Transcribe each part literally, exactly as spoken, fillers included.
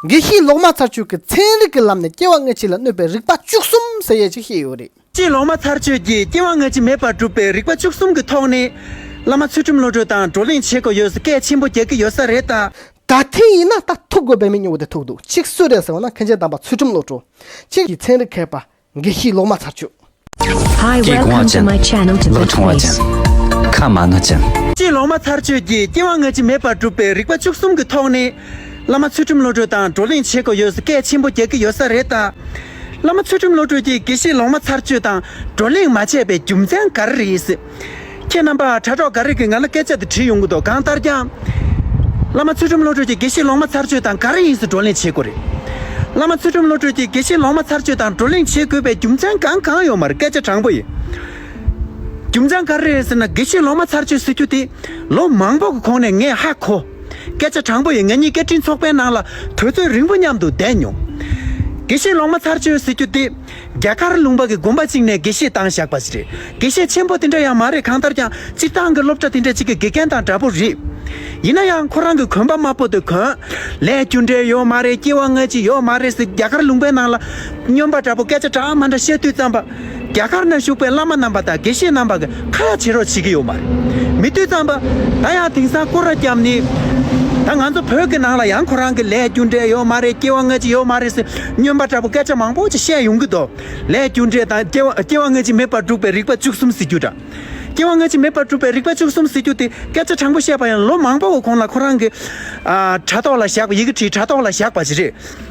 དགེ་བཤེས་ལོག་སྨྲ་ཚར་གཅོད་ཀྱིས་ཚན་རིག་གི་ལམ་ནས་སྐྱེ་བ་སྔ་ཕྱི་ལ་གནོད་པའི་རིགས་པ་བཅུ་གསུམ་ཟེར་ཡས་ཅིག་བཤད་ཡོད་རེད། དགེ་བཤེས་ལོག་སྨྲ་ཚར་གཅོད་ཀྱིས་སྐྱེ་བ་སྔ་ཕྱི་མེད་པར་སྒྲུབ་པའི་རིགས་པ་བཅུ་གསུམ་གྱི་ཐོག་ནས། བླ་མ་ཚུལ་ཁྲིམས་བློ་གྲོས་དང་བགྲོ་གླེང་བྱེད་དགོས་ཡོད་ཟེར་སྐད་ཆེན་པོ་རྒྱག་གི་ཡོད་ས་རེད་ད། ད་ཐེངས་ཡིན་ན་ད་ཐུག་དགོས་པའི་མི་ཉུང་བ་དེ་ཐུག་འདུག་གཅིག་སུ་རེད་ཟེར་བ་ན་མཁན་ཆེན་དམ་པ་ཚུལ་ཁྲིམས་བློ་གྲོས། གཅིག་གིས་ཚན་རིག་མཁས་པ་དགེ་བཤེས་ལོག་སྨྲ་ཚར་གཅོད། Hi, welcome to my channel to ལོ་ཆུང་བ་ཅན། ཁ་མ་ན་ཅན། དགེ་བཤེས་ལོག་སྨྲ་ཚར་གཅོད་ཀྱིས་སྐྱེ་བ་སྔ་ཕྱི་མེད་པར་སྒྲུབ་པའི་རིགས་པ་བཅུ་གསུམ་གྱི་ཐོག་ནས། བླ་མ་ཚུལ་ཁྲིམས་བློ་གྲོས་དང་བགྲོ་གླེང་བྱེད་དགོས་ཡོད་ཟེར་སྐད་ཆེན་པོ་རྒྱག་གི་ཡོད་ས་རེད་ད། བླ་མ་ཚུལ་ཁྲིམས་བློ་གྲོས་ཀྱིས་དགེ་བཤེས་ལོག་སྨྲ་ཚར་གཅོད་དང་བགྲོ་གླེང་མ་བྱས་པའི་རྒྱུ་མཚན་ག་རེ་རེད་ཟེར། ཁྱེད་རྣམ་པ་དྲ་གྲོགས་འགའ་རེ་གིས་ང་ལ་སྐད་ཆ་དེ་དྲིས་ཡོང་གི་འདུག་གང་ལྟར་ཀྱང་། བླ་མ་ཚུལ་ཁྲིམས་བློ་གྲོས་ཀྱིས་དགེ་བཤེས་ལོག་སྨྲ་ཚར་གཅོད་དང་ག་རེ་ཡིན་ཟེར་བགྲོ་གླེང་བྱེད་དགོས་རེད། བླ་མ་ཚུལ་ཁྲིམས་བློ་གྲོས་ཀྱིས་དགེ་བཤེས་ལོག་སྨྲ་ཚར་གཅོད་དང་བགྲོ་གླེང་བྱེད་དགོས་པའི་རྒྱུ་མཚན་གང་གང་ཡོད་མ་རེད། སྐད་ཆ་དྲང་པོ་ཡིན། རྒྱུ་མཚན་ག་རེ་རེད་ཟེར་ན། དགེ་བཤེས་ལོག་སྨྲ་ཚར་གཅོད་ཟེར་རྒྱུ་དེ་ལོ་མང་པོ་གི་གོང་ནས་ངས་ཧ་གོ། སྐད་ཆ་དྲང་པོ་ཡིན། ང་གཉིས་སྐད་འཕྲིན་ཚོགས་པའི་ནང་ལ་དུས་ཚོད་རིང་པོ་མཉམ་དུ་བསྡད་མྱོང་། དགེ་བཤེས་ལོག་སྨྲ་ཚར་གཅོད་ཟེར་རྒྱུ་དེ། རྒྱ་གར་ལུང་པ་གི་དགོན་པ་གཅིག་ནས་དགེ་བཤེས་བཏང་བཞག་པ་ཞིག་རེད། དགེ་བཤེས་ཆེན་པོ་དེ་འདྲ་ཡང་མ་རེད། གང་ལྟར་ཀྱང་སྤྱིར་བཏང་གི་སློབ་གྲྭ་དེ་འདྲ་གཅིག་གི་དགེ་རྒན་དང་འདྲ་པོ་རེད། ཡིན་ན་ཡང་ཁོ་རང་གི་གོན་པ་དམར་པོ་དེ་གོན། ལས་རྒྱུ་འབྲས་ཡོད་མ་རེད། སྐྱེ་བ་སྔ་ཕྱི་ཡོད་མ་རེད་ཟེར་རྒྱ་གར་ལུང་པའི་ནང་ལ་སྨྱོན་པ་འདྲ་པོ་སྐད་ཆ་འདྲ་མ་འདྲ་བཤད་དུས་ཙམ་པ། རྒྱ་གར་ན་བཞུགས་པའི་བླ་མ་རྣམ་པ་དང་དགེ་བཤེས་རྣམ་པ་གི་ཁ་ཡ་བྱེད་རོགས་བྱེད་ཀྱི་ཡོད་མ་རེད། མི་དུས་ཙམ་པ། ད་ཡང་དེང་སང་སྐོར་ར་བརྒྱབ་ནས། ད་ང་ཚོ་བོད་ཀྱི་ནང་ལ་ཡང་ཁོ་རང་གི་ལས་རྒྱུ་འབྲས་ཡོད་མ་རེད། སྐྱེ་བ་སྔ་ཕྱི་ཡོད་མ་རེད་ཟེར་སྨྱོན་པ་འདྲ་པོ་སྐད་ཆ་མང་པོ་ཅིག་བཤད་ཡོང་གི་འདུག་ལས་རྒྱུ་འབྲས་དང་སྐྱེ་བ་སྐྱེ་བ་སྔ་ཕྱི་མེད་པར་སྒྲུབ་པའི་རིགས་པ་བཅུ་གསུམ་ཟེར་རྒྱུ་འདྲ། སྐྱེ་བ་སྔ་ཕྱི་མེད་པར་སྒྲུབ་པའི་རིགས་པ་བཅུ་གསུམ་ཟེར་རྒྱུ་དེ་སྐད་ཆ་དྲང་པོ་བཤད་པ་ཡང་ལོ་མང་པོ་གོང་ལ་ཁོ་རང་གི་ཨ་དྲ་ཐོག་ལ་བཞག་པ། ཡི་གེ་བྲིས་དྲ་ཐོག་ལ་བཞག་པ་ཞིག་རེད།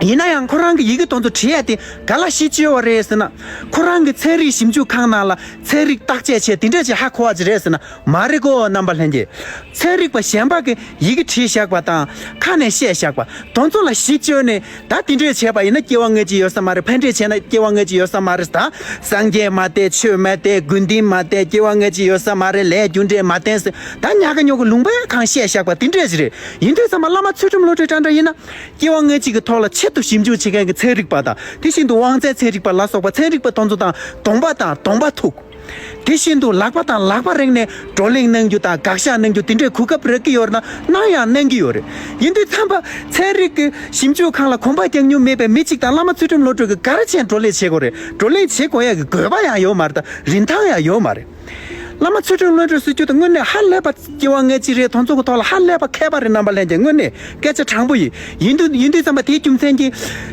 ཡིན་ན་ཡང་ཁོ་རང་གི་ཡི་གེ་དེ་ཚོ་བྲིས་ཡ་དེ་ག་ལ་གཞི་བཅོལ་བ་རེད་ཟེར་ན། ཁོ་རང་གི་ཚན་རིག་ཞིབ་འཇུག་ཁང་ནང་ལ་ཚན་རིག་བརྟག་དཔྱད་བྱས་དེ་འདྲས་ཅིག་ཧ་གོ་བ་ཅིག་རེད་ཟེར་ན། མ་རེད་གོ་རྣམ་པ་ལྷན་རྒྱས། ཚན་རིག་པ་གཞན་པ་གིས་ཡི་གེ་བྲིས་བཞག་པ་དང་ཁ་ནས་བཤད་བཞག་པ་དེ་ཚོ་ལ་གཞི་བཅོལ་ནས། ད་དེ་འདྲས་བྱས་པ་ཡིན་ན་སྐྱེ་བ་སྔ་ཕྱི་ཡོད་ས་མ་རེད། ཕན་འབྲས་བྱས་ན་སྐྱེ་བ་སྔ་ཕྱི་ཡོད་ས་མ་རེད། ད་སངས་རྒྱས་མ་བསྟེན། ཆོས་མ་བསྟེན། དགེ་འདུན་མ་བསྟེན། སྐྱེ་བ་སྔ་ཕྱི་ཡོད་ས་མ་རེད། ལས་རྒྱུ་འབྲས་མ་བསྟེན་ཟེར་ད་ཉག་ག་ཉོག་ག་ལུང་པའི་གང་བཤད་བཞག་པ་དེ་འདྲས་ཅིག་རེད། ཡིན་དུས་ཙམ་པ་བླ་མ་ཚུལ་ཁྲིམས་བློ་གྲོས་འདྲ་འདྲ་ཡིན་ན། སྐྱེ་བ་སྔ་ཕྱི་གི་ཐོག་ལ་ཆེད་དུ་ཞིབ་འཇུག་བྱེད་མཁན་གྱི་ཚན་རིག་པ་དང་དེ་བཞིན་དུ་དབང་རྩའི་ཚན་རིག་པ་ལ་སོགས་པ་ཚན་རིག་པ་དེ་ཚོ་དང་གདོང་པ་དང་གདོང་པ་ཐུག་དེ་བཞིན་དུ་ལག་པ་དང་ལག་པ་རེག་ནས་བགྲོ་གླེང་གནང་རྒྱུ་དང་དགག་བཞག་གནང་རྒྱུ་དེ་འདྲའི་གོ་སྐབས་རག་གི་ཡོད་ན་གནང་ཡང་གནང་གི་ཡོད་རེད། ཡིན་དུས་ཙམ་པ་ཚན་རིག་གི་ཞིབ་འཇུག་ཁང་ལ་གོམ་པ་རྒྱག་མྱོང་མེད་པའི་མི་གཅིག་དང་བླ་མ་ཚུལ་ཁྲིམས་བློ་གྲོས་ཀྱིས་ག་རེ་བྱས་བགྲོ་གླེང་བྱེད་དགོས་རེད། བགྲོ་གླེང་བྱེད་དགོས་ཡ་གི་དགོས་པ་ཡང་ཡོད་མ་རེད། ད་རིན་ཐང་ཡང་ཡོད་མ་རེད། བླ་མ་ཚུལ་ཁྲིམས་བློ་གྲོས་ཟེར་རྒྱུ་དེ་དངོས་གནས་ཧ་ལས་པ་སྐྱེ་བ་སྔ་ཕྱི་རེད། དེ་ཚོ་གི་ཐོག་ལ་ཧ་ལས་པ་མཁས་པ་རེད། རྣམ་པ་ལྷན་རྒྱས་དངོས་གནས་སྐད་ཆ་དྲང་པོ་ཡིན། ཡིན་དུས་ཡིན་དུས་ཙམ་པ་དེའི་རྒྱུ་མཚན་གྱིས་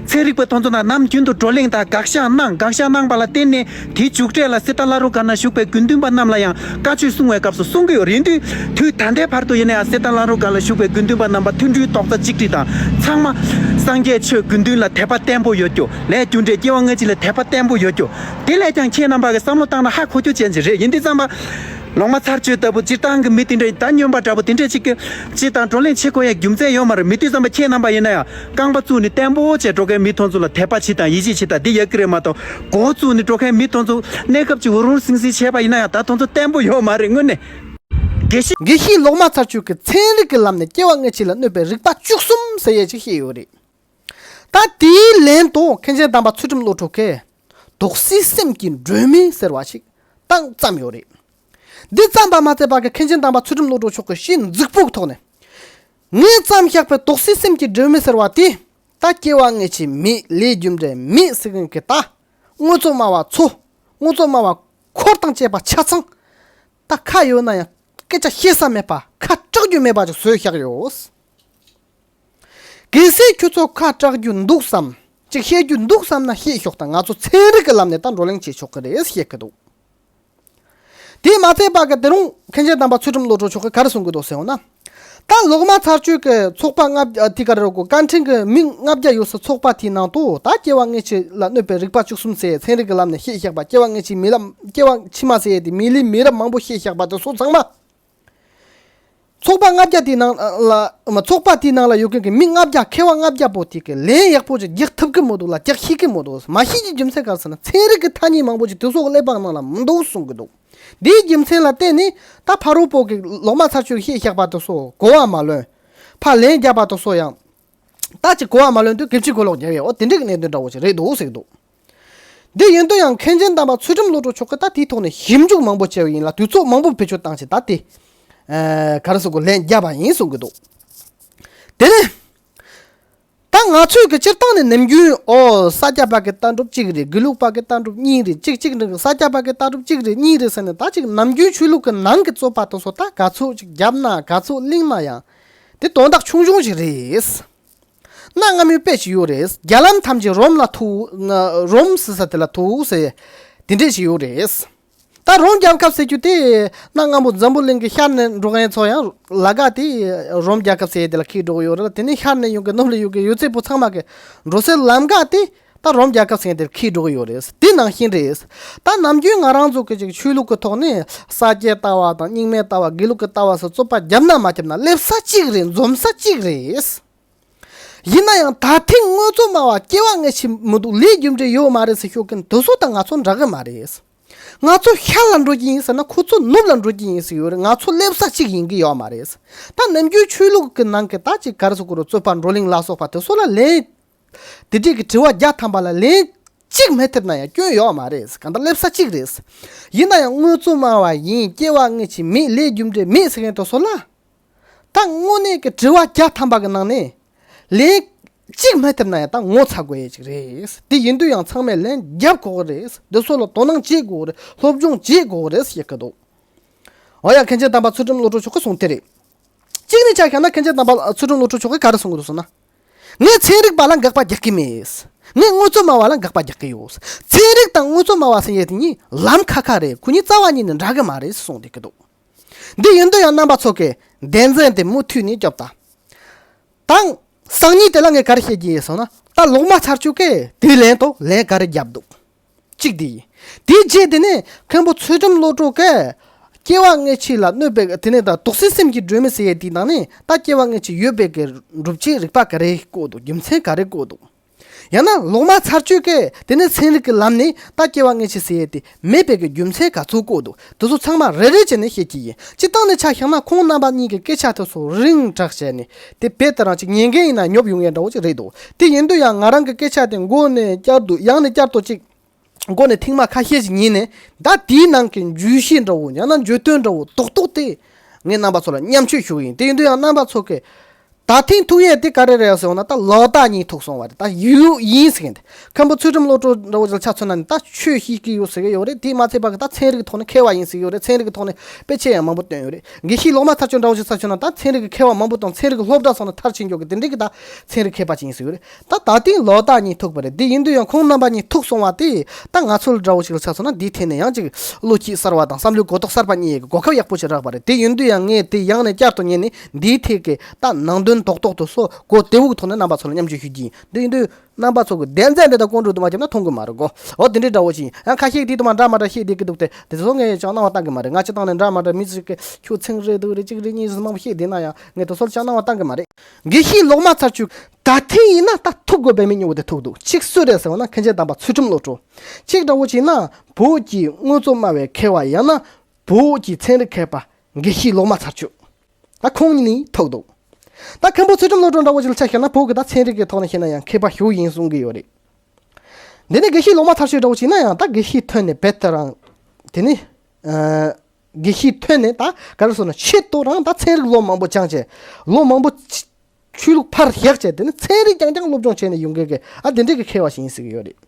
ཚན་རིག་པ་དེ་ཚོ་དང་ནམ་རྒྱུན་དུ་བགྲོ་གླེང་དང་དགག་བཞག་གནང་། དགག་བཞག་གནང་པ་ལ་བརྟེན་ནས་དེའི་མཇུག་འབྲས་ལ་གསེར་རྟ་བླ་རུང་སྒར་ན་བཞུགས་པའི་དགེ་འདུན་པ་རྣམས་ལ་ཡང་བཀའ་ཆོས་གསུང་བའི་སྐབས་སུ་གསུང་གི་ཡོད་རེད། ཡིན་དུས་དུས་ད་ལྟའི་བར་དུ་ཡིན་ན་ཡང་གསེར་རྟ་བླ་རུང་སྒར་ལ་བཞུགས་པའི་དགེ་འདུན་པ་རྣམ་པ་མཐུན་སྒྲིལ་རྡོག་རྩ་གཅིག་སྒྲིལ་དང་ཚང་མ་སངས་རྒྱས་ཆོས་དགེ་འདུན་ལ་དད་པ་བརྟན་པོ་ཡོད་རྒྱུ། ལས་རྒྱུ་འབྲས་སྐྱེ་བ་སྔ་ཕྱི་ལ་དད་པ་བརྟན་པོ་ཡོད་རྒྱུ། དེ་ལས་ཀྱང་ཁྱེད་རྣམ་པ་གིས་བསམ་བློ་བཏང་ན་ཧ་གོ་རྒྱུ་ཅན་ཅིག་རེད། ཡིན་དུས་ཙམ་པ་ལོག་སྨྲ་ཚར་གཅོད་ལྟ་བུ་སྤྱིར་བཏང་གི་མི་དེ་འདྲ་ད་སྨྱོན་པ་འདྲ་པོ་དེ་འདྲ་ཅིག་གི་སྤྱིར་བཏང་བགྲོ་གླེང་བྱེད་དགོས་ཡ་རྒྱུ་མཚན་ཡོད་མ་རེད། མི་དུས་ཙམ་པ་ཁྱེད་རྣམ་པ་ཡིན་ན་ཡང་རྐང་པ་བཙུགས་ནས་བརྟན་པོ་བྱས་འགྲོ་མཁན་མི་དེ་ཚོ་ལ་དད་པ་བྱེད་དང་ཡིད་ཆེས་བྱེད་དང་འདི་ཡག་གི་རེད་མ་གཏོགས། མགོ་བཙུགས་ནས་འགྲོ་མཁན་མི་དེ་ཚོ་གནས་སྐབས་ཅིག་འུར་འུར་ཟིང་ཟིང་བྱས་པ་ཡིན་ན་ཡང་ད་དེ་ཚོ་བརྟན་པོ་ཡོད་མ་རེད། དངོས་གནས། དགེ་བཤེས་དགེ་བཤེས་ལོག་སྨྲ་ཚར་གཅོད་ཀྱིས་ཚན་རིག་གི་ལམ་ནས་སྐྱེ་བ་སྔ་ཕྱི་ལ་གནོད་པའི་རིགས་པ་བཅུ་གསུམ་ཟེར་ཡས་ཅིག་བཤད་ཡོད་རེད། ད་དེའི་ལན་དུ་མཁན་ཆེན་དམ་པ་ཚུལ་ཁྲིམས་བློ་གྲོས་ཀྱིས་དོགས་སེལ་སེམས་ཀྱི་སྒྲོན་མེ་ཟེར་བ་ཞིག་བཏང་བརྩམས་ཡོད་རེད། འདི་བརྩམས་པ་མ་ཚད་པ་གི་མཁན་ཆེན་དམ་པ་ཚུལ་ཁྲིམས་བློ་གྲོས་མཆོག་གི་ཞེ་མཛུབ་པོ་གི་ཐོག་ནས། ངས་བརྩམས་བཞག་པའི་དོགས་སེལ་སེམས་ཀྱི་སྒྲོན་མེ་ཟེར་བ་དེ། ད་སྐྱེ་བ་སྔ་ཕྱི་མེད། ལས་རྒྱུ་འབྲས་མེད་ཟེར་མཁན་གྱི་ད། དངོས་གཙོ་སྨྲ་བ་ཚོ། དངོས་གཙོ་སྨྲ་བ་འཁོར་དང་བཅས་པ་ཆ་ཚང་། ད་ཁ་ཡོད་ན་ཡང་སྐད་ཆ་བཤད་ས་མེད་པ། ཁ་གྲག་རྒྱུ་མེད་པ་ཅིག་བཟོས་བཞག་ཡོད། གལ་སྲིད་ཁྱོད་ཚོ་ཁ་གྲག་རྒྱུ་འདུག་བསམ། ཅིག་བཤད་རྒྱུ་འདུག་བསམ་ན་བཤད་ཤོག་དང་། ང་ཚོ་ཚན་རིག་གི་ལམ་ནས་ད་བགྲོ་གླེང་བྱེད་ཆོག་གི་རེད་བཤད་གི་འདུག་དེས་མ་ཚད་པ་གི་དེ་རིང་མཁན་ཆེན་དམ་པ་ཚུལ་ཁྲིམས་བློ་གྲོས་མཆོག་གིས་ག་རེ་གསུང་གི་འདུག་ཟེར་འོང་ན། ད་ལོག་སྨྲ་ཚར་གཅོད་ཀྱི་ཚོགས་པ་ལྔ་བརྒྱ་དེ་ག་རེ་རེད་གོ། བཀའ་ཕྲན་གྱི་མི་ལྔ་བརྒྱ་ཡོད་ས་ཚོགས་པ་དེའི་ནང་དུ་ད་སྐྱེ་བ་སྔ་ཕྱི་ལ་གནོད་པའི་རིགས་པ་བཅུ་གསུམ་ཟེར་ཚན་རིག་གི་ལམ་ནས་བཤད་བཞག་པ། སྐྱེ་བ་སྔ་ཕྱི་མི་ལ་སྐྱེ་བ་ཕྱི་མ་ཟེར་ཡས་དེ་མི་ལུས་མི་རབས་མང་པོ་བཤད་བཞག་པ་དེ་ཚོ་ཚང་མ། ཚོགས་པ་ལྔ་བརྒྱ་དེའི་ནང་ལ་མ་ཚོགས་པ་དེའི་ནང་ལ་ཡོད་མཁན་གྱི་མི་ལྔ་བརྒྱ། མཁས་པ་ལྔ་བརྒྱ་པོ་དེ་གི་ལན་ཡག་པོ་ཅིག་རྒྱག་ཐུབ་ཀྱི་མི་འདུག་ལ་རྒྱག་ཤེས་ཀྱི་མི་འདུག་མ་ཤེས་ཀྱི་རྒྱུ་མཚན་ག་རེ་ཟེར་ན། ཚན་རིག་གི་ཐ་སྙད་མང་པོ་ཅིག་དེ་ཚོ་གི་གླེགས་བམ་ནང་ལ་མི་འདུག་གསུང་གི་འདུག་འདིའི་རྒྱུ་མཚན་ལ་བརྟེན་ནས་ད་ཕ་རོལ་པོ་གི་ལོག་སྨྲ་ཚར་གཅོད་བཤད་བཞག་པ་དེ་ཚོ་གོ་བ་མ་ལོན། ཕར་ལན་བརྒྱབ་པ་དེ་ཚོ་ཡང་ད་ཅིག་གོ་བ་མ་ལོན་དུས་གལ་ཆེ་གོ་ལོག་རྒྱབ་ཡས། འོ་དེ་འདྲ་གི་གནད་དོན་འདྲ་བོ་ཅིག་རེད་འདུག་ཟེར་གི་འདུག་འདི་ཡིན་དུས་ཡང་མཁན་ཆེན་དམ་པ་ཚུལ་ཁྲིམས་བློ་གྲོས་མཆོག་གིས་ད་དེའི་ཐོག་ནས་ཞིབ་འཇུག་མང་པོ་བྱས་པ་ཡིན་ལ། དུས་ཚོད་མང་པོ་བེད་སྤྱོད་བཏང་བྱས་ད་དེ་ཨ་ག་རེ་ཟེར་དགོས། ལན་བརྒྱབ་པ་ཡིན་གསུང་གི་འདུག་དེ་ནས་ད་ ང་ཚོས་ཀྱི་སྤྱིར་བཏང་ནས་ནམ་རྒྱུན་ཨོ་ས་སྐྱ་པ་གི་ལྟ་གྲུབ་གཅིག་རེད། དགེ་ལུགས་པ་གི་ལྟ་གྲུབ་གཉིས་རེད། གཅིག་གཅིག་འདྲ་གི་ས་སྐྱ་པ་གི་ལྟ་གྲུབ་གཅིག་རེད་གཉིས་རེད་ཟེར་ནས་ད་ཅིག་ནམ་རྒྱུན་ཆོས་ལུགས་ཀྱི་ནང་གི་རྩོད་པ་དེ་ཚོ་ད་ག་ཚོད་ཅིག་བརྒྱབ་ན་ག་ཚོད་གླེང་ན་ཡང་དེ་དོན་དག་ཆུང་ཆུང་ཞིག་རེད། གནའ་སྔ་མོའི་དཔེ་ཞིག་ཡོད་རེད། རྒྱ་ལམ་ཐམས་ཅད་རོམ་ལ་ཐུག་རོམ་ཟེར་ས་དེ་ལ་ཐུག་ཟེར་དེ་འདྲས་ཞིག་ཡོད་རེད། ད་རོམ་རྒྱལ་ཁབ་ཟེར་རྒྱུ་དེ་གནའ་སྔ་མོ་འཛམ་བུ་གླིང་གི་ཤར་ནས་འགྲོ་མཁན་ཚོ་ཡང་ལ་ག་དེ་རོམ་རྒྱལ་ཁབ་ཟེར་ཡས་དེ་ལ་འཁེལ་འགྲོ་གི་ཡོད་རེད། དེ་ནས་ཤར་ནས་ཡོང་གི་ནུབ་ལ་ཡོད་གི་ཡོད་ཚད་པོ་ཚང་མ་གི་འགྲོ་སའི་ལམ་ཀ་དེ་ད་རོམ་རྒྱལ་ཁབ་ཟེར་ཡས་དེ་ལ་འཁེལ་འགྲོ་གི་ཡོད་རེད། དེ་ནང་བཞིན་རེད། ད་ནམ་རྒྱུན་ང་རང་ཚོ་གི་ཅིག་ཆོས་ལུགས་ཀྱི་ཐོག་ནས་ས་སྐྱའི་ལྟ་བ་དང་རྙིང་མའི་ལྟ་བ་དགེ་ལུགས་ཀྱི་ལྟ་བ་སོགས་རྩོད་པ་བརྒྱབ་ན་མ་བརྒྱབ་ན་སླེབས་ས་གཅིག་རེད། འཛོམས་ས་གཅིག་རེད། ཡིན་ན་ཡང་ད་ཐེངས་དངོས་གཙོ་སྨྲ་བ་སྐྱེ་བ་སྔ་ཕྱི་མི་འདུག་ལས་རྒྱུ་འབྲས་ཡོད་མ་རེད་ཟེར་ཤོད་མཁན་དེ་ཚོ་དང་ང་ཚོ་འདྲ་གི་མ་རེད། ང་ཚོ་ཤར་ལ་འགྲོ་གི་ཡིན་ཟེར་ན་ཁོ་ཚོ་ནུབ་ལ་འགྲོ་གི་ཡིན་ཟེར་ཡོད་རེད། ང་ཚོ་སླེབས་ས་གཅིག་ཡིན་གི་ཡོད་མ་རེད། ད་ནམ་རྒྱུན་ཆོས་ལུགས་ཀྱི་ནང་གི་ད་ཅིག་ག་རེ་ཟེར་དགོས་རེད། རྩོད་པ་བགྲོ་གླེང་ལ་སོགས་པ་དེ་ཚོ་ལ་ལན་དེ་འདྲས་ཀྱི་དྲི་བ་བརྒྱ་ཐམ་པ་ལ་ལན་གཅིག་མི་ཐེབས་ན་ཡང་སྐྱོན་ཡོད་མ་རེད། གང་ལྟར་སླེབས་ས་གཅིག་རེད། ཡིན་ན་ཡང་དངོས་གཙོ་སྨྲ་བ་ཡིན། སྐྱེ་བ་སྔ་ཕྱི་མེད། ལས་རྒྱུ་འབྲས་མེད་ཟེར་མཁན་དེ་ཚོ་ལ། ད་དངོས་གནས་ཀྱི་དྲི་བ་བརྒྱ་ཐམ་པ་གི་ནང་ནས་ལན་གཅིག་མ་ཐེབས་ན་ཡང་ད་ངོ་ཚ་དགོས་ཡས་ཅིག་རེད། དེ་ཡིན་དུས་ཡང་ཚང་མས་ལན་རྒྱབ་དགོས་ཀྱི་རེད། འདི་ཚོ་ལ་དོ་སྣང་བྱེད་དགོས་ཀྱི་རེད། སློབ་སྦྱོང་བྱེད་དགོས་ཀྱི་རེད་ཞེས་ཀྱི་འདུག་འོ་ཡ། མཁན་ཆེན་དམ་པ་ཚུལ་ཁྲིམས་བློ་གྲོས་མཆོག་གིས་གསུངས་དེ་རེད། གཅིག་ནས་ཆ་བཞག་ན་མཁན་ཆེན་དམ་པ་ཚུལ་ཁྲིམས་བློ་གྲོས་མཆོག་གིས་ག་རེ་གསུང་གི་འདུག་ཟེར་ན། ངས་ཚན་རིག་པ་ལ་དགག་པ་རྒྱག་གི་མེད། ངས་དངོས་གཙོ་སྨྲ་བ་ལ་དགག་པ་རྒྱག་གི་ཡོད། ཚན་རིག་དང་དངོས་གཙོ་སྨྲ་བ་ཟེར་ཡས་དེ་གཉིས་ལམ་ཁ་ཁ་རེད། ཁོ་གཉིས་རྩ་བ་ཉིད་ནས་འདྲ་གི་མ་རེད་གསུངས་བསྡད་ཀྱི་འདུག་འདི་ཡིན་དུས་ཡང་རྣམ་པ་ཚོ་གིས་སྡེ་ཚན་དེ་མུ་མཐུད་ནས་སྐྱོབ་དང་། དང་། སང་ཉིན་དེ་ལ་ངས་ག་རེ་བཤད་ཀྱི་ཡིན་ཟེར་ན། ད་ལོག་སྨྲ་ཚར་གཅོད་ཀས་དེའི་ལན་དུ་ལན་ག་རེ་བརྒྱབ་འདུག་གཅིག་དེ་ཡིན། དེའི་རྗེས་དེ་ནས་མཁན་པོ་ཚུལ་ཁྲིམས་བློ་གྲོས་ཀས་སྐྱེ་བ་སྔ་ཕྱི་ལ་གནོད་པའི་དེ་ནས་ད་དུག་སེལ་སེམས་ཀྱི་སྒྲོན་མེ་ཟེར་ཡས་དེའི་ནང་ནས་ད་སྐྱེ་བ་སྔ་ཕྱི་ཡོད་པའི་གི་སྒྲུབ་བྱེད་རིགས་པ་ག་རེ་བཀོད་འདུག་རྒྱུ་མཚན་ག་རེ་བཀོད་འདུག་ཡང་ན་ལོག་སྨྲ་ཚར་གཅོད་ཀས་དེ་ནས་ཚན་རིག་གི་ལམ་ནས་ད་སྐྱེ་བ་སྔ་ཕྱི་ཟེར་ཡས་དེ་མེད་པའི་གི་རྒྱུ་མཚན་ག་ཚོད་བཀོད་འདུག་དེ་ཚོ་ཚང་མ་རེ་རེ་བྱས་ནས་བཤད་ཀྱི་ཡིན། སྤྱིར་བཏང་ནས་ཆ་བཞག་ན་ཁོང་རྣམ་པ་གཉིས་ཀྱི་སྐད་ཆ་དེ་ཚོ་རིང་དྲགས་བྱས་ནས་དེ་བེད་དེ་རང་ཅིག་ཉན་མཁན་ཡིན་ན་ཉོབ་ཡོང་ཡས་འདྲ་བོ་ཅིག་རེད་འདུག་དེ་ཡིན་དུས་ཡང་ང་རང་གི་སྐད་ཆ་དེ་མགོ་ནས་བསྐྱར་དུ་ཡང་ནས་བསྐྱར་དུ་ཅིག་མགོ་ནས་ཐེངས་མ་ཁ་ཤས་ཤིག་ཉན་ནས། ད་དེའི་ནང་གི་བརྗོད་གཞི་འདྲ་བོ་ཡང་ན་བརྗོད་དོན་འདྲ་བོ་རྡོག་རྡོག་དེ་ངས་རྣམ་པ་ཚོ་ལ་མཉམ་སྤྱོད་ཞུ་གི་ཡིན། དེ་ཡིན་དུས་ཡང་རྣམ་པ་ཚོ་གིས་ད་ཐེངས་ཐུག་ཡས་དེ་ག་རེ་རེད་ཟེར་བ་ན། ད་ལོག་ལྟ་གཉིས་ཐུག་སོང་བ་རེད། ད་ཡོད་ཡིན་ཟེར་གི་འདུག་མཁན་པོ་ཚུལ་ཁྲིམས་བློ་གྲོས་འདྲ་བོ་ཞིག་ལ་ཆ་མཚོན་ན་ནི་ད་ཆོས་བཤད་ཀྱི་ཡོད་ཟེར་གི་ཡོད་རེད། དེ་མ་ཚད་པ་གི་ད་ཚན་རིག་གི་ཐོག་ནས་མཁས་པ་ཡིན་ཟེར་གི་ཡོད་རེད། ཚན་རིག་གི་ཐོག་ནས་དཔེ་ཆ་ཡང་མང་པོ་བཏོན་ཡོད་རེད། དགེ་བཤེས་ལོག་སྨྲ་ཚར་གཅོད་འདྲ་བོ་ཞིག་ལ་ཆ་མཚོན་ན་ད་ཚན་རིག་གི་མཁས་པ་མང་པོ་དང་ཚན་རིག་གི་སློབ་གྲྭ་སོགས་ནས་མཐར་ཕྱིན་མགྱོགས་གི་དེ་འདྲའི་གི་ད་ཚན་རིག་མཁས་པ་ཅིག་ཡིན་ཟེར་གི་ཡོད་རེད། ད་ད་ཐེངས་ལོག་ལྟ་གཉིས་ཐུག་པ་རེད། དེ་ཡིན་དུས་ཡང་ཁོང་རྣམ་པ་གཉིས་ཐུག་སོང་བ་དེ་ད་ང་ཚོ་འདྲ་བོ་ཞིག་ལ་ཆ་མཚོན་ན་འདིའི་ཐད་ནས་ཡང་ཅིག་བློ་སྐྱེད་གསར་བ་དང་བསམ་བློའི་གོ་རྟོགས་གསར་པ་རྙེད་ཡས་གི་གོ་སྐབས་ཡག་པོ་ཞིག་རག་པ་རེད། དེ་ཡིན་དུས་ཡང་ངས་དེ་ཡང་ནས་བསྐྱར་དུ་ཉན་ནས་འདིའི་ཐད་ཀྱི་ད་ནང་དོན་རྡོག་རྡོག་དེ་ཚོ་གོ་བདེ་བོ་གི་ཐོག་ནས་རྣམ་པ་ཚོ་ལ་མཉམ་སྤྱོད་ཞུ་རྒྱུ་ཡིན། དེ་ཡིན་དུས་རྣམ་པ་ཚོ་གི་སྡེ་ཚན་འདི་དག་ཀོང་ཀྲུའུ་དུ་མ་བརྒྱབ་ན་མཐོང་གི་མ་རེད་གོ། འོ་དེ་འདྲའི་འདྲ་བོ་ཞིག་ཡིན། ཡང་ཁ་ཤས་དེ་དུ་མ་འདྲ་མ་འདྲ་བཤད་བསྡད་ཀྱི་འདུག་སྟེ། དེ་ཚོ་ངས་ཅང་སྣང་བ་བཏང་གི་མ་རེད། ང་སྤྱིར་བཏང་ནས་འདྲ་མ་འདྲ་མི་ཞིག་གི་ཁྱོད་ཚན་རེད་འདུག་རེད་གཅིག་རེད་གཉིས་རེད་མང་པོ་བཤད་བསྡད་ན་ཡང་ངས་དེ་ཚོ་ལ་ཅང་སྣང་བ་བཏང་གི་མ་རེད། དགེ་བཤེས་ལོག་སྨྲ་ཚར་གཅོད་ད་ཐེངས་ཡིན་ན་ད་ཐུག་དགོས་པའི་མི་ཉུང་བོ་དེ་ཐུག་འདུག་གཅིག་སུ་རེད་ཟེར་བ་ན་མཁན་ཆེན་དམ་པ་ཚུལ་ཁྲིམས་བློ་གྲོས། གཅིག་འདྲ་བོ་བྱས་ན་བོད་ཀྱི་དངོས་གཙོ་སྨྲ་བའི་མཁས་པ་ཡང་ན་བོད་ཀྱི་ཚན་རིག་མཁས་པ་དགེ་བཤེས་ལོག་སྨྲ་ཚར་གཅོད། ད་ཁོང་གཉིས་ནི་ཐུག་འདུག་ད་མཁན་པོ་ཚུལ་ཁྲིམས་བློ་གྲོས་འདྲ་བོ་ཞིག་ལ་ཆ་བཞག་ན་བོད་ཀྱི་ད་ཚན་རིག་གི་ཐོག་ནས་བཤད་ན་ཡང་མཁས་པ་ཞིག་ཡིན་གསུང་གི་ཡོད་རེད། འདི་ནི་དགེ་བཤེས་ལོག་སྨྲ་ཚར་གཅོད་འདྲ་བོ་ཞིག་ན་ཡང་ད་དགེ་བཤེས་ཐོན་ནས་བེད་དེ་རང་། དེ་ནི། ཨ། དགེ་བཤེས་ཐོན་ནས་ད་ག་རེ་ཟེར་ན་ཆེད་དུ་རང་ད་ཚན་རིག་ལོ་མང་པོ་སྦྱངས་བྱས། ལོ་མང་པོ་ཆ་ཆོས་ལུགས་ཕར་བཞག་བྱས་དེ་ནི་ཚན་རིག་རྐྱང་རྐྱང་སློབ་སྦྱོང་བྱས་ནས་ཡོང་མཁན་གྱི་ཨ་དེ་འདྲའི་གི་མཁས་པ་ཞིག་ཡིན་ཟེར་གི་ཡོད་རེད།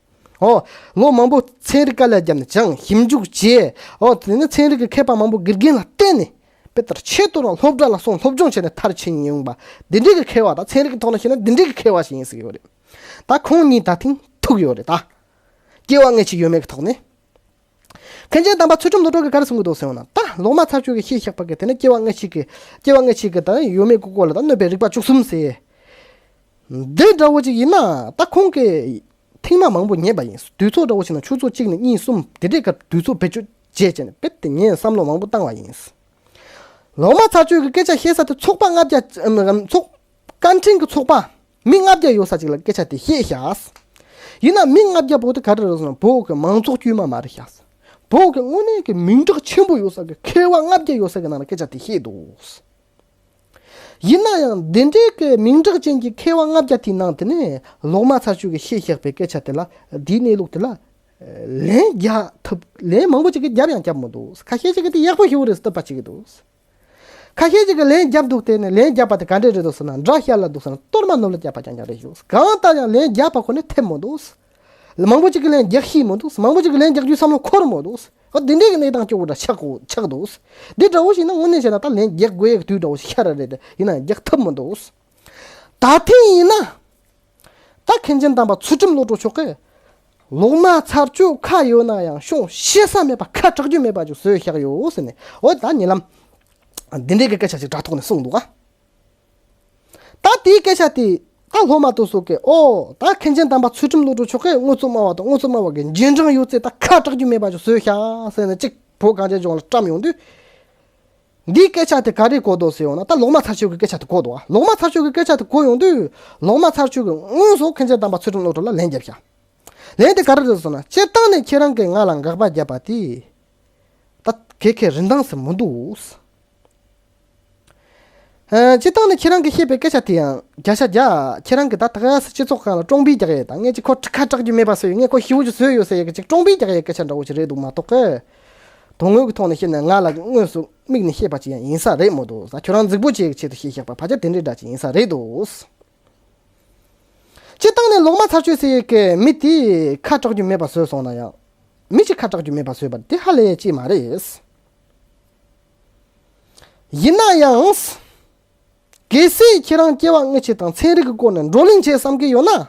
ཨོ། ལོ་མང་པོ་ཚན་རིག་དཀའ་ལས་བརྒྱབ་ནས་སྦྱངས་ཞིབ་འཇུག་བྱས། ཨོ་དེ་ནི་ཚན་རིག་གི་མཁས་པ་མང་པོ་དགེ་རྒན་ལ་བསྟེན་ནས། དཔེ་ལྟར་ཆེད་དུ་རང་སློབ་གྲྭ་ལ་སོང་སློབ་སྦྱོང་བྱས་ནས་མཐར་ཕྱིན་ཡོང་པ། འདི་འདྲའི་གི་མཁས་པ་དང་ཚན་རིག་གི་ཐོག་ནས་བཤད་ན་འདི་འདྲའི་གི་མཁས་པ་ཞིག་ཡིན་ཟེར་གི་ཡོད་རེད། ད་ཁོང་གཉིས་ད་ཐེངས་ཐུག་ཡོད་རེད་ད། སྐྱེ་བ་སྔ་ཕྱི་ཡོད་མེད་ཀྱི་ཐོག་ནས། མཁན་ཆེན་དམ་པ་ཚུལ་ཁྲིམས་བློ་གྲོས་ཀྱིས་ག་རེ་གསུང་གི་འདུག་ཟེར་ན། ད་ལོག་སྨྲ་ཚར་གཅོད་ཀྱིས་བཤད་བཞག་པ་གི་དེ་ནི་སྐྱེ་བ་སྔ་ཕྱི་གི་སྐྱེ་བ་སྔ་ཕྱི་གི་ད་ཡོད་མེད་ཀྱི་སྐོར་ལ་ད་གནོད་པའི་རིགས་པ་བཅུ་གསུམ་ཟེར། འདི་འདྲ་བོ་ཅིག་ཡིན་ན་ད་ཁོང་གིས་ཐེངས་མ་མང་པོ་ཉན་པ་ཡིན། དུས་ཚོད་འདྲ་བོ་ཞིག་ན་ཆུ་ཚོད་གཅིག་ནས་གཉིས་གསུམ་དེ་འདྲའི་སྐབས་དུས་ཚོད་བེད་སྤྱོད་བྱས་བྱས་ནས་དཔེ་དེ་ཉན་བསམ་བློ་མང་པོ་བཏང་བ་ཡིན། ལོག་སྨྲ་ཚར་གཅོད་ཀྱི་སྐད་ཆ་བཤད་ས་དེ་ཚོགས་པ་ལྔ་བརྒྱ་ཚོགས་བཀའ་དྲིན་གྱི་ཚོགས་པ་མི་ལྔ་བརྒྱ་ཡོད་ས་ཅིག་ལ་སྐད་ཆ་དེ་བཤད་ཤག་ཡིན་ན་མི་ལྔ་བརྒྱ་པོ་དེ་ག་རེ་རེད་ཟེར་ན་བོད་ཀྱི་མང་ཚོགས་དཀྱུས་མ་མ་རེད་ཤག་བོད་ཀྱི་དངོས་གནས་ཀྱི་མིང་གྲགས་ཆེན་པོ་ཡོད་ས་གི་མཁས་པ་ལྔ་བརྒྱ་ཡོད་ས་གི་ནང་ལ་སྐད་ཆ་དེ་བཤད་འདུག་ཡིན་ན་ཡང་འདི་འདྲའི་གི་མིང་གྲགས་ཅན་གྱི་མཁས་པ་ལྔ་བརྒྱ་དེའི་ནང་དེ་ནས་ལོག་སྨྲ་ཚར་གཅོད་ཀྱིས་བཤད་བཞག་པའི་སྐད་ཆ་དེ་ལ་འདིའི་གནས་ལུགས་དེ་ལ་ལན་རྒྱག་ཐུབ་ལན་མང་པོ་ཅིག་གིས་རྒྱབ་ཡང་རྒྱབ་མི་འདུག་ཁ་ཤས་ཅིག་གིས་དེ་ཡག་པོ་ཞེ་པོ་རེད་བསྟོད་པ་བྱེད་ཀྱི་འདུག་ཁ་ཤས་ཅིག་གིས་ལན་བརྒྱབ་འདུག་དེ་ནས་ལན་བརྒྱབ་པ་དེ་ག་འདྲས་རེད་འདུག་ཟེར་ན། དགྲ་ཤ་ལ་འདུག་ཟེར་ན་གཏོར་མ་ནོར་ལ་བརྒྱབ་པ་རྐྱང་རྐྱང་རེད་ཞུ། གང་ལྟར་ཡང་ལན་བརྒྱབ་པ་ཁོ་ནས་ཐེབས་མི་འདུག་མང་པོ་ཅིག་གིས་ལན་རྒྱག་ཤེས་མི་འདུག་མང་པོ་ཅིག་གིས་ལན་རྒྱག་རྒྱུའི་བསམ་བློ་འཁོར་མི་འདུག་འོ་དེ་འདྲས་ཀྱི་གནས་སྟངས་སྐྱོ་བོ་འདྲ་ཆགས་གོ་ཆགས་འདུག་འདི་འདྲ་བོ་ཞིག་ན་དངོས་གནས་བྱས་ན་ད་ལན་རྒྱག་དགོས་ཡག་དུས་འདྲ་བོ་ཞིག་ཤར་རེད་དེ། ཡིན་ན་རྒྱག་ཐུབ་མི་འདུག་ད་ཐེངས་ཡིན་ན། ད་མཁན་ཆེན་དམ་པ་ཚུལ་ཁྲིམས་བློ་གྲོས་མཆོག་གིས། ལོག་སྨྲ་ཚར་གཅོད་ཁ་ཡོད་ན་ཡང་གཤོང་བཤད་ས་མེད་པ་ཁ་གྲག་རྒྱུ་མེད་པ་ཅིག་བཟོས་བཞག་ཡོད་ཟེར་ནས། འོ་ད་ཉེ་ལམ་འདི་འདྲའི་གི་སྐད་ཆ་ཅིག་དྲ་ཐོག་ནས་གསུངས་འདུག་ག་ད་དེའི་སྐད་ཆ་དེ་ད་སློབ་མ་དེ་ཚོ་གིས། ཨོ་ད་མཁན་ཆེན་དམ་པ་ཚུལ་ཁྲིམས་བློ་གྲོས་མཆོག་གིས་དངོས་གཙོ་སྨྲ་བ་དང་དངོས་གཙོ་སྨྲ་བ་གི་རྗེས་འབྲང་ཡོད་ཚད་ད་ཁ་གྲག་རྒྱུ་མེད་པ་ཅིག་བཟོས་བཞག་ཟེར་ནས་ཅིག་བོད་གངས་ཅན་ལྗོངས་ལ་བཀྲམ་ཡོང་དུས། འདིའི་སྐད་ཆ་དེ་ག་རེ་གོ་འདུག་ཟེར་ཡོང་ན། ད་ལོག་སྨྲ་ཚར་གཅོད་ཀྱི་སྐད་ཆ་དེ་གོ་འདུག་ཨ། ལོག་སྨྲ་ཚར་གཅོད་ཀྱི་སྐད་ཆ་དེ་གོ་ཡོང་དུས། ལོག་སྨྲ་ཚར་གཅོད་ཀྱིས་དངོས་སུ་མཁན་ཆེན་དམ་པ་ཚུལ་ཁྲིམས་བློ་གྲོས་ལ་ལན་བརྒྱབ་ཤག་ལན་དེ་ག་རེ་རེད་ཟེར་ན། སྤྱིར་བཏང་ནས་ཁྱེད་རང་གིས་ང་ལ་དགག་པ་བརྒྱབ་པ་དེ་ད་ག་གེ་རིན་ཐང་ཟེར་མི་འདུག་ཨ། སྤྱིར་བཏང་ནས་ཁྱེད་རང་གིས་བཤད་པའི་སྐད་ཆ་དེ་ཡང་བརྒྱ་ཆ་བརྒྱ། ཁྱེད་རང་གིས་ད་ལྟ་སྤྱི་ཚོགས་སྒང་ལ་བཀྲོངས་པའི་རྒྱག་ཡས་དང་། ངས་ཅིག་ཁོ་ཁ་གྲག་རྒྱུ་མེད་པ་བཟོས་ཡོད། ངས་ཁོ་ཞེ་པོ་ཅིག་བཟོས་ཡོད་ཟེར་ཡས་ཀྱི་ཅིག་བཀྲོངས་པའི་རྒྱག་ཡས་སྐད་ཆ་འདྲ་བོ་ཅིག་རེད་འདུག་མ་གཏོགས་གི། དོན་དངོས་ཀྱི་ཐོག་ནས་བཤད་ན་ང་ལ་དངོས་སུ་མིག་ནས་བཤད་པ་ཅིག་ཡང་ཡིན་ས་རེད་མི་འདུག་ད་ཁྱོད་རང་རྫིག་པོ་བྱེད་ཀྱི་ཆེད་དུ་བཤད་བཞག་པ་ཕལ་ཆེར་དེ་འདྲའི་འདྲ་ཅིག་ཡིན་ས་རེད་འདུག་སྤྱིར་བཏང་ནས་ལོག་སྨྲ་ཚར་གཅོད་ཟེར་ཡས་ཀྱི་མི་དེ་ཁ་གྲག་རྒྱུ་མེད་པ་བཟོས་སོང་ན་ཡང་། མི་ཞིག་ཁ་གྲག་རྒྱུ་མེད་པ་བཟོས་པ་དེ་ཧ་ལས་ཡས་ཅིག་མ་རེད། ཡིན་ན་ཡང་། གལ་སྲིད་ཁྱེད་རང་སྐྱེ་བ་སྔ་ཕྱི་དང་ཚན་རིག་གི་སྐོར་ནས་བགྲོ་གླེང་བྱེད་བསམ་གྱི་ཡོད་ན།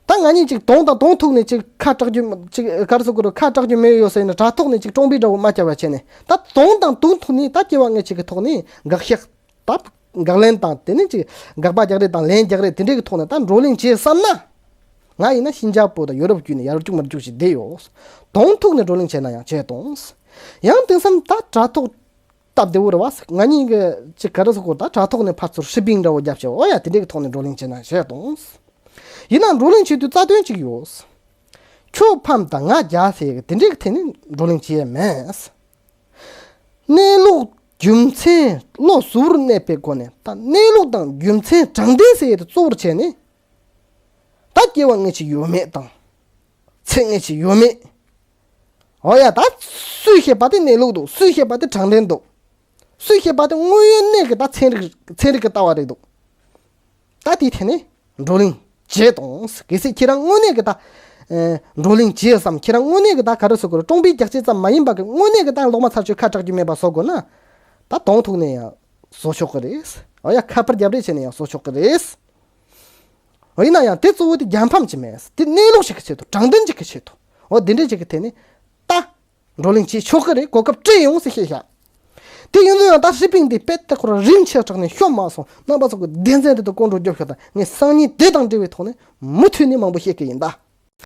ད་ང་གཉིས་ཅིག་དོན་དང་དོན་ཐོག་ནས་ཅིག་ཁ་གྲག་རྒྱུ་ཅིག་ག་རེ་ཟེར་དགོས་རེད། ཁ་གྲག་རྒྱུ་མེད་ཡོད་ཟེར་ནས་དྲ་ཐོག་ནས་ཅིག་བཀྲོངས་པའི་འདྲ་བོ་མ་བྱ་བ་བྱས་ནས། ད་དོན་དང་དོན་ཐོག་ནས་ད་སྐྱེ་བ་སྔ་ཕྱི་གི་ཐོག་ནས་དགག་བཞག་ད་དགག་ལན་དང་དེ་ནས་ཅིག་དགག་པ་རྒྱག་རེས་དང་ལན་རྒྱག་རེས་དེ་འདྲའི་གི་ཐོག་ནས་ད་བགྲོ་གླེང་བྱེད་བསམ་ན། ང་ཡིན་ན་ཤིན་ཅང་པོ་དང་ཡོ་རོབ་བརྒྱུད་ནས་ཡར་རྒྱུག་མར་རྒྱུག་བྱས་བསྡད་ཡོད། དོན་ཐོག་ནས་བགྲོ་གླེང་བྱས་ན་ཡང་བྱས་དང་། ཡང་དེང་སང་ད་དྲ་ཐོག་སྟབས་བདེ་བོ་རེད་བ། ང་གཉིས་ཀྱི་ཅིག་ག་རེ་ཟེར་དགོས། ད་དྲ་ཐོག་ནས་ཕར་ཚུར་ཧྲི་པིང་འདྲ་བོ་བརྒྱབ་བྱས། འོ་ཡ་དེ་འདྲའི་གི་ཐོག་ནས་བགྲོ་གླེང་བྱས་ན་བྱས་དང་། ཡིན་ན་བགྲོ་གླེང་བྱེད་དུས་རྩ་དོན་གཅིག་ཡོད། ཁྱོད་ཕམ་དང་ང་རྒྱལ་ཟེར་གི་དེ་འདྲའི་གི་ཐད་ནས་བགྲོ་གླེང་བྱས་མེད། གནས་ལུགས་རྒྱུ་མཚན་བློ་གཟུ་བོར་གནས་པའི་སྒོ་ནས། ད་གནས་ལུགས་དང་རྒྱུ་མཚན་དྲང་བདེན་ཟེར་ཡས་དེ་གཙོ་བོར་བྱས་ནས། ད་སྐྱེ་བ་སྔ་ཕྱི་ཡོད་མེད་དང་། ཚེ་སྔ་ཕྱི་ཡོད་མེད། འོ་ཡ། ད་སུས་བཤད་པ་དེ་གནས་ལུགས་འདུག་སུས་བཤད་པ་དེ་དྲང་བདེན་འདུག་སུས་བཤད་པ་དེ་དངོས་ཡོད་གནས་ཀྱི་ད་ཚན་རིག་ཚན་རིག་གི་ལྟ་བ་རེད་འདུག་ད་དེའི་ཐད་ནས་བགྲོ་གླེང་བྱེད་དང་། གལ་སྲིད་ཁྱེད་རང་དངོས་གནས་ཀྱི་ད། ཨེ། བགྲོ་གླེང་བྱེད་བསམ། ཁྱེད་རང་དངོས་གནས་ཀྱི་ད་ག་རེ་ཟེར་དགོས་རེད། བཀྲོངས་པའི་རྒྱག་བྱེད་ཙམ་མ་ཡིན་པ་གི་དངོས་གནས་ཀྱི་ད་ལོག་སྨྲ་ཚར་གཅོད་ཁ་གྲག་རྒྱུ་མེད་པ་བཟོ་དགོས་ན། ད་དོན་ཐོག་ནས་ཡང་བཟོ་ཆོག་གི་རེད། འོ་ཡ། ཁ་པར་རྒྱབ་རེས་བྱས་ནས་ཡང་བཟོ་ཆོག་གི་རེད། འོ་ཡིན་ན་ཡང་དེ་གཙོ་བོ་དེ་རྒྱལ་ཕམ་ཅིག་མེད། དེ་གནས་ལུགས་ཤིག་གི་ཆེད་དུ། དྲང་བདེན་ཅིག་གི་ཆེད་དུ། འོ་དེ་འདྲས་ཅིག་གི་ཐད་ནས་ད་བགྲོ་གླེང་བྱེད་ཆོག་གི་རེད། གོ་སྐབས་སྤྲད་ཡོང་ཟེར་བཤད་བཞག་དེ་ཡིན་ཙང་ཡང་ད་ཧྲི་པིང་དེ་དཔེ་ད་ཁོ་རང་རིན་ཆེ་དྲགས་ནས་ཤོར་མ་སོང་། རྣམ་པ་ཚོ་གི་སྡེ་ཚན་དེ་དུ་བསྐོ་འགྲོ་རྒྱབ་ཤོག་ད་ངས་སང་ཉིན་དེ་དང་འབྲེལ་བའི་ཐོག་ནས་མུ་མཐུད་ནས་མང་པོ་བཤད་གི་ཡིན་ད།